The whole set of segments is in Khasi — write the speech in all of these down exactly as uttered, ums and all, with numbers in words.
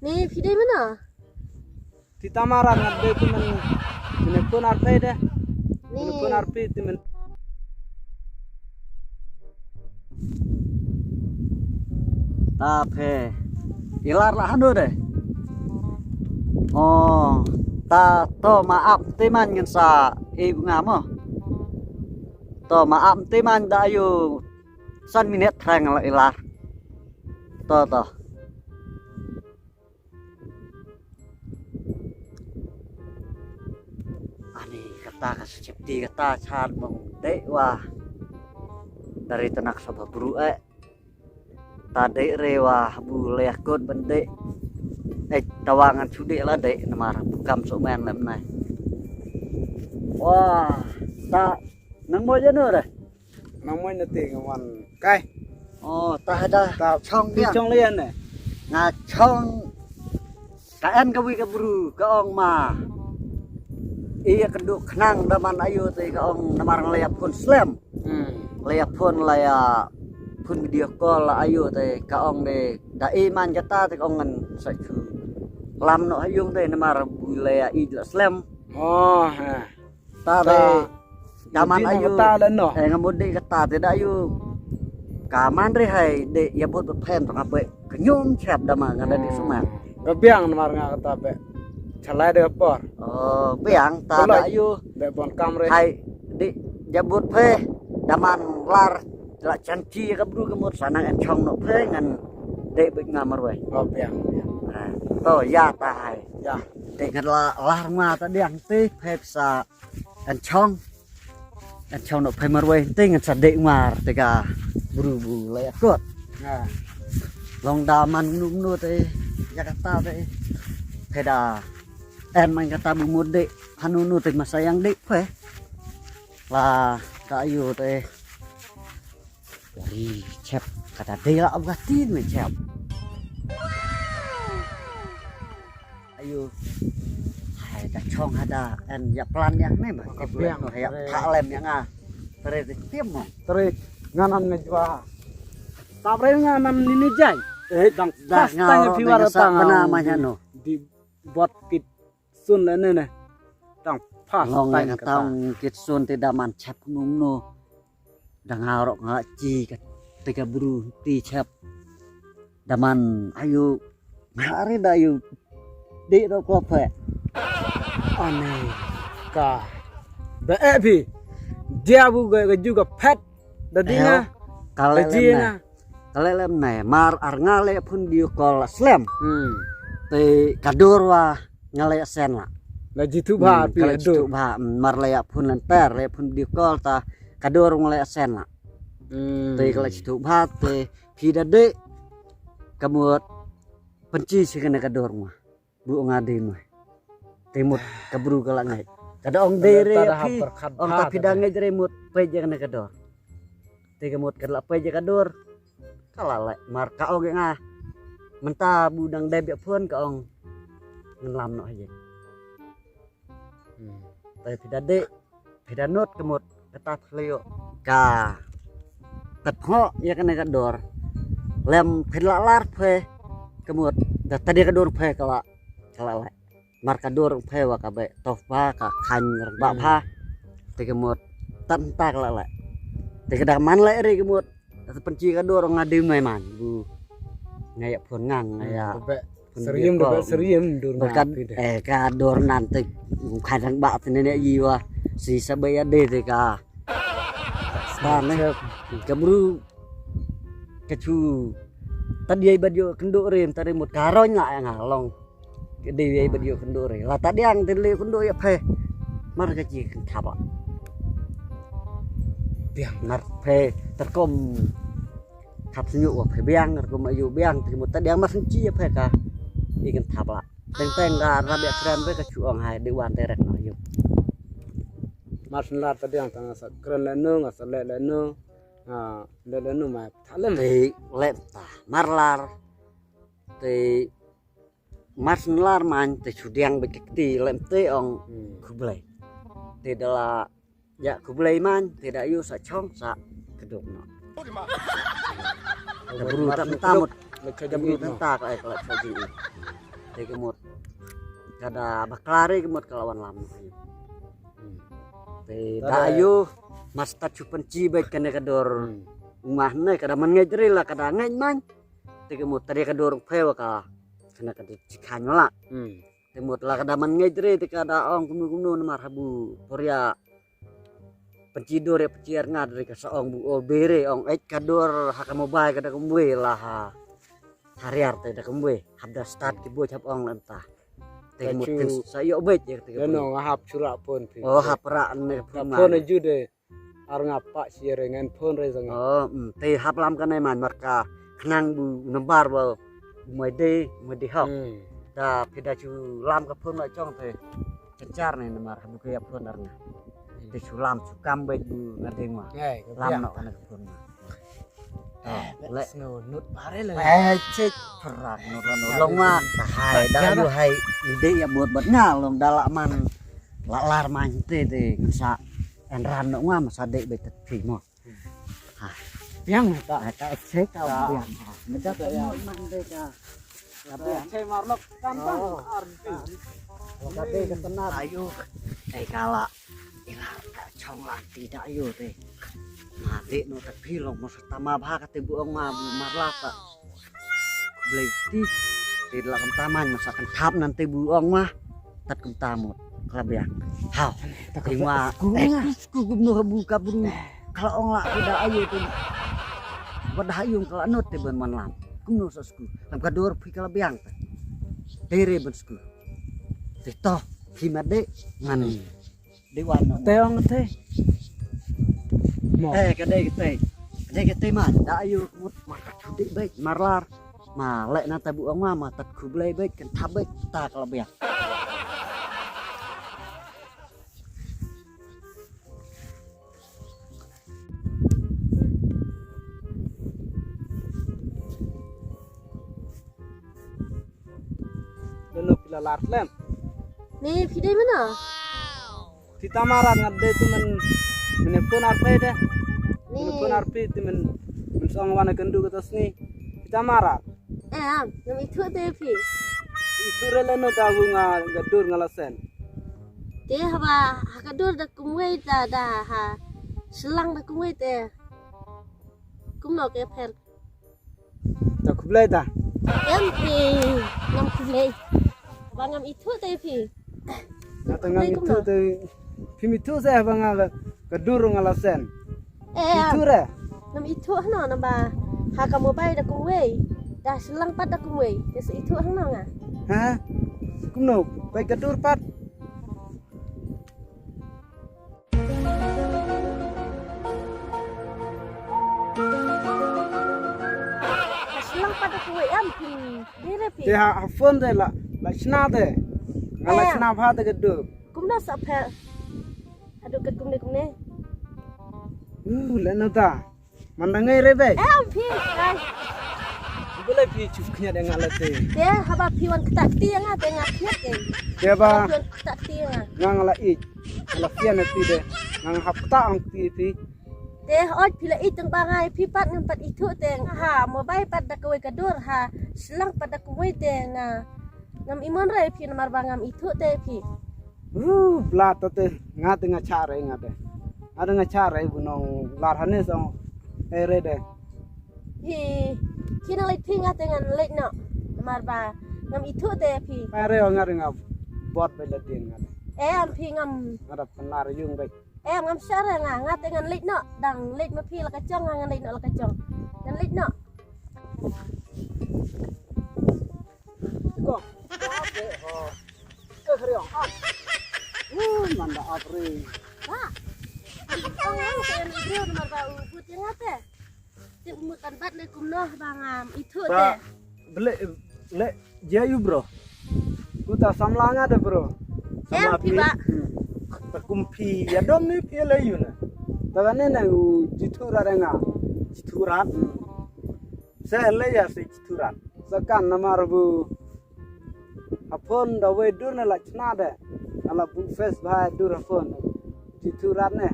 Ni phi dei mynno? Ti tamaran ngat dei ti men. Mene pun arpe de. Mene pun arpe ti men. Ta phe. Ilar la hanu de. Oh, ta to ma ap ti man ngin sa i bunga mo. To ma ap ti man da yu san minit thrang la ilar. To to. Ani kata ka safety kata chan bang dei wa. Dari tanak sabha bru eh. Ta dei re wa bu le akut ban dei. Eh, tawang an sudi la dei namar bu kam so men lem nai. Wah, ta nang mo janu re. Nang mo na ti ngawan kai. Oh, ta hada ta chong ti yang. Chong lian ne. Nga chong ka en ka wi ka bru ka ong ma. Iya ka duk khnang da man ayu te ka ong namar nglaya phun slem. Hmm. Laya phun laya phun video call la ayu te ka ong de da i man jata te ka ong ngan sa chu. Lam no ayung te namar bu laya i la slem. Oh, ha. Ta de. Daman ayu. Ta de no. Eh, ngamut de kata te da ayu. Kaman re hai de ya bot be phen tong ape. Kenyum chap dama ngada de suma. Ga biang namar nga kata be. Chalai de por. Oh, biang ta da ayu. De bon kam re. Hai de ya bot phe. Daman lar la chanchi ka bru ka mut sanang en chong no phe ngan de be ngamar wai. Oh, biang, biang. To ya ta hai. Ya. De ngan la lar ma ta diang te phe sa. Kan chong. Kan chong no phe marwei te ngan sa dek mar te ka bru bu le akot. Long da man nu nu te ya kata te. Phe da en man kata bu mut dek hanu nu te masa yang dek phe. La ka ayu te. Ri chep kata dei la abgati me chep. Ayu. Hai da chong hada en ya plan yang ne ma. Ka plan no ya tha lem yang a. Tre de tiam mo. Tre nganan ne jwa. Tabre nganan ni ni jai. Eh dang da nga tang ro fi war tang na ma no. Di bot kit sun le ne ne. Tang pas long tang ya tang kit sun te daman chep num no. Dang arok nga chi ka te ka bru ti chep. Daman ayu nga ri da ayu. Di do ko phe. Ani ka be e phi. Dia bu ga ga ju ga phet. Da di nga. Ka le lem na. Ka le lem na mar ar nga le phun di ko la slem. Hmm. Te ka dur wa nga le sen la. La ji tu ba pi ka le ji tu ba mar le ya phun lan ter le phun di ko ta ka dur nga le sen la. Te ka la chitu bha te phi da de ka mut panchi si kane ka dor ma bu nga de ma. Te mut ka bru ka la ngai ka da ong de re phi ong ta phi da ngai re mut pe je kane ka dor. Te ka mut ka la pe je ka dor ka la le mar ka ong nga menta bu dang de be phun ka ong ngan lam no haje. Te phi da de phi da not ka mut kata phleo ka tat pho ya kane ka dor lem phi la lar phe ka mut da ta de ka dor phe ka la ka la la mar ka dor phe wa ka be tof ba ka khan rang ba pha te ka mut tat ta ka la la te ka da man le re ka mut Ata panchi ka dor nga dei mai man bu nga ya phun ngang nga ya serium do serium dur nga eh ka dor nan te khan rang ba te ne yi wa si sa ba ya de te ka ta ne ka bru ka chu ta dei ba dio kendo rem ta remut ka roi nga ya nga long. Ka dei wei ba dio kendo re la ta diang te le kendo ya phe mar ka chi kan thap ba biang mar phe ter kom thap snyu wa phe biang ter kom ayu biang te mo ta diang mar snchi ya phe ka i kan thap la teng teng ga ra bia kren be ka chu ong hai de wan te rek no yu mar sn la ta diang ta nga sa kren le no nga sa le le no nga le le no ma tha le me le ta mar lar te Mar snglar man te shu diang bad ka kti lem te ong khublei. Te da la ïa khublei man te da ïoh sa chong sa kduk noh. Ka bru ta mynta mut ka bru ta mynta ka ai ka la chong jingim. Te ka mut ka da bakla re ka mut ka la wan lam. Hmm. Te da ayu, mas ta chu pynchi beit kane ka dur. Hmm. Umah ne ka da man ngeit re la ka da ngeit man. Te ka mut ta re ka dur phew ka. Kane ka da chi khan la. Hmm. Te mut la ka da man ngeit re te ka da ong kumno kumno namar habu por ya. Pynchi dur ya pynchi ar ngat re ka sa ong bu o bere ong eit ka dur ha ka mobile ka da kumwe la ha. Hariar te da kumwe hap da start ki boj hap ong lem ta. Te mut kin sa yo bej ya te. Nong hap chura pon pi. Oh hap ra ne pon. Pon ju de. Ar nga pa si re ngan pon re zang. Oh, mm, te hap lam ka ne man mar ka khnang bu nambar ba mai de mai de hok. Hmm. Da phi da chu lam ka pon la chong te. Kenchar ne namar habu ka ya pon ar nga. Te chu lam chu kam bej bu nga de nga. Lam no ka ne ka pon nga. Eh, le. Snow nut pare le. Eh, cek perak nut la nut long ma. Hai da lu hai. Ide ya buat buat nga long da la man. La lar man te te ngan sa en ran no nga ma sa de bej tet phi mo. Ha. Piang ta. Ka cek ka piang. Meda ka man de ka. Ka piang. Cek marlok kan kan. Ar. Ka de ka tenat. Ayu. Eh kala. Ila ka chong la ti da yo te. Ma te no ta phi long mo sa ta ma bha ka te bu ong ma bu mar la ta. Khublei ti. Te la kam ta man ma sa kan thap nan te bu ong ma. Tat kum ta mo. Ka bia. Hau. Te ma. Sku eh, nga. Sku kum no bu ka bu. Ka ong la ti da yo te. Ba da yo ka la no te ban man lam. Kum no sa sku. Lam ka dor phi ka la biang te. Te re ban sku. Te to. Phi ma de. Ngan. Di wan no. Te ong te. Mo. Eh, ka dei ka te. Ka dei ka te man. Da ayu mut mar ka chu di bek mar lar. Ma lek na ta bu ong ma ma tat khublei bek kan thap bek ta ka la bek. Lano phi la lar lem. Ni phi dei mano? Phi ta marat ngat dei tu men, men phone ar phi de. Ni. Men phone ar phi tu men, men song wan kan du kata sni. Phi ta marat. Eh, am, ngam ithuh te phi. Ithuh re lano ta bu nga ka dur nga la sen. Te haba ha ka dur da kumwei ta da ha. Selang da kumwei te. Kumno ke pher. Ta khublei ta. Em phi ngam khublei. Ba ngam ithuh te phi. Nga ta ngam ithuh te. Phi mi ithuh se ba nga ka dur nga la sen. Eh, ithuh re. Ngam ithuh hano na ba ha ka mobile da kumwei. Da selang pat da kumwei. Te se ithuh hano nga. Ha? Kumno? Bai ka dur pat. Ka slang pat da kawei em phi. Dei re phi. Te ha, ha phone te la, la shna te. Nga la shna bha te ka duk. Kumno sa pher. Haduh ka kumne kumne. Uh, la nata. Man da ngai re be. Em phi. Ai. Ibu lai phi chuf khniat nga la te. Te haba phi wan kata kti nga te nga khniat ke. Te ba. Haba phi wan kata kti nga. Nga nga la ich. Nga la fian na ti de. Nga nga hap kata ang ti ti. Te oj phi la ich tang ba ngai phi pat ngam pat ithuh te. Ha mobile pat da kawei ka dur ha. Slang pat da kawei te nga. Ngam imon re phi namar ba ngam ithuh te phi. Ru bla to te nga te nga cha re nga te. Nga te nga cha re bu nong lar hane song. E re de. Hi, hi nang leit phi nga te ngan leit noh. Namar ba ngam ithuh te phi. Pare nga ring nga bot be la din nga. Em phi ngam. Nga da pynlar yung be. Em ngam share nga, nga te ngan leit noh. Dang leit ma phi la ka jong nga ngan leit noh la ka jong. Ngan leit noh. Ko. Ko ap de ho. Eh, hri ong ap. Uh, man da ap ri. Ba. Ong ong te ngan ri namar ba u put yang ate. Te umut ban bat le kumno ba ngam ithuh te. Ba, bele, le, jia yu bro. Uta samla nga de bro. Samla phi ba. Hmm. Ta kum phi ya dom ni phi le yu na. Ta ne na u jithu ra nga. Jithu rat. Hmm. Se le ya se jithu rat. Sa kan namar bu. Ha phone da wei dur na la chna de. Ala bu face ba dur ha phone. Jithu rat ne.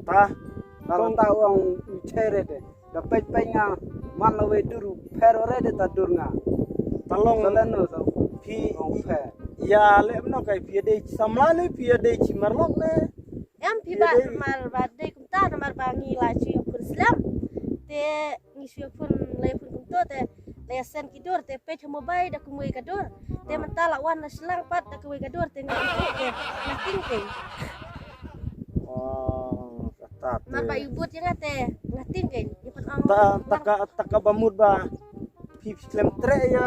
Ta. Ta ta ong u chere de. Da peit peit nga man la wei dur pher ore de ta dur nga. Ta long. Sa len no sa. Phi ong phe. Ya le mno kai phi dei samla ne phi dei chi marlok ne. Em phi ba mar ba dei kumta na mar ba ngi la chi phun slem. Te ngi shu phun le phun kumto te le sen ki dur te peit ha mobile da kumwei ka dur. Te mynta la wan na shlang pat da kumwei ka dur te ngi te nothing te. Oh, kata te. Mar ba ibut ya nga te nothing te. Ipan ang. Ta taka taka bamut ba. Phi phi klem tre ya.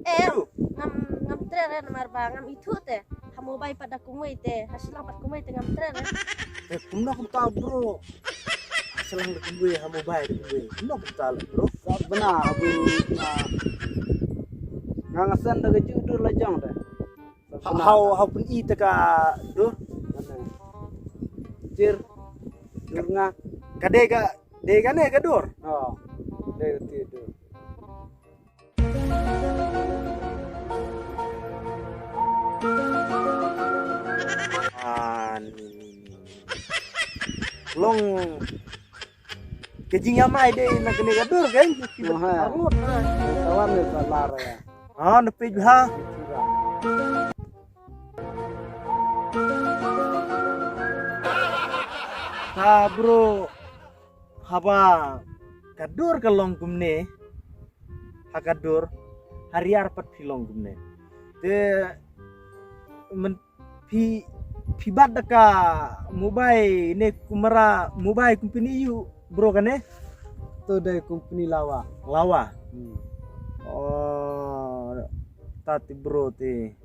Eh, ngam ngam tre re namar ba ngam ithu te. Ha mobile pat da kumwei te, ha shlang pat kumwei te ngam tre re. Te kumno kumta bro. Shlang da kumwei ha mobile da kumwei. Kumno kumta bro. Sa bna abu na. Nga nga sen da ka ju dur la jong te. Hau hau pun i te ka dur. Jir dur nga. Ka de ka de ka ne ka dur. Oh. De ka ti dur. Ah, ni, ni, ni. Long ke jing ya mai de na kene ka dur kan. Wah. Arut. Kawan ni salar ya. Ah, nepi ha. Ha bro. Haba ka dur ka long kumne ha ka dur ha riar pat phi long kumne te men phi phi bat da ka mobile ne kumara mobile company yu bro kane to dai company lawa lawa hmm. Oh ta ti bro ti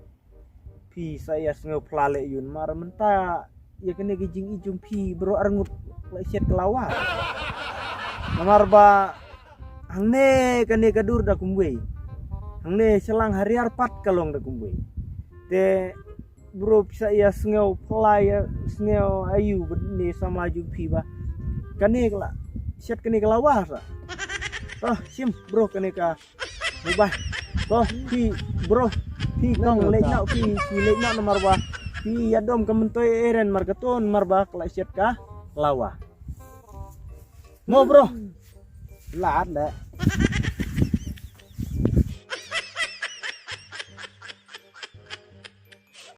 Phi sa ïa sngew pla leh ïun mar mynta ïa kane ka jingïeit jong phi bro arngut la shet ka lawa. Namar ba hangne kane ka dur da kumwei. Hangne sha lang ha riar pat ka long da kumwei. Te bro phi sa ïa sngew pla ïa sngew ayu ne samla jong phi ba. Kane ka la shet kane ka lawa sa. Toh shim bro kane ka Mobile. Ko phi bro. Phi kong leh noh phi phi leh noh namar ba phi ïa dom ka myntoi eren mar ka ton mar ba ka la shet ka lawa. Mo bro. Lad le.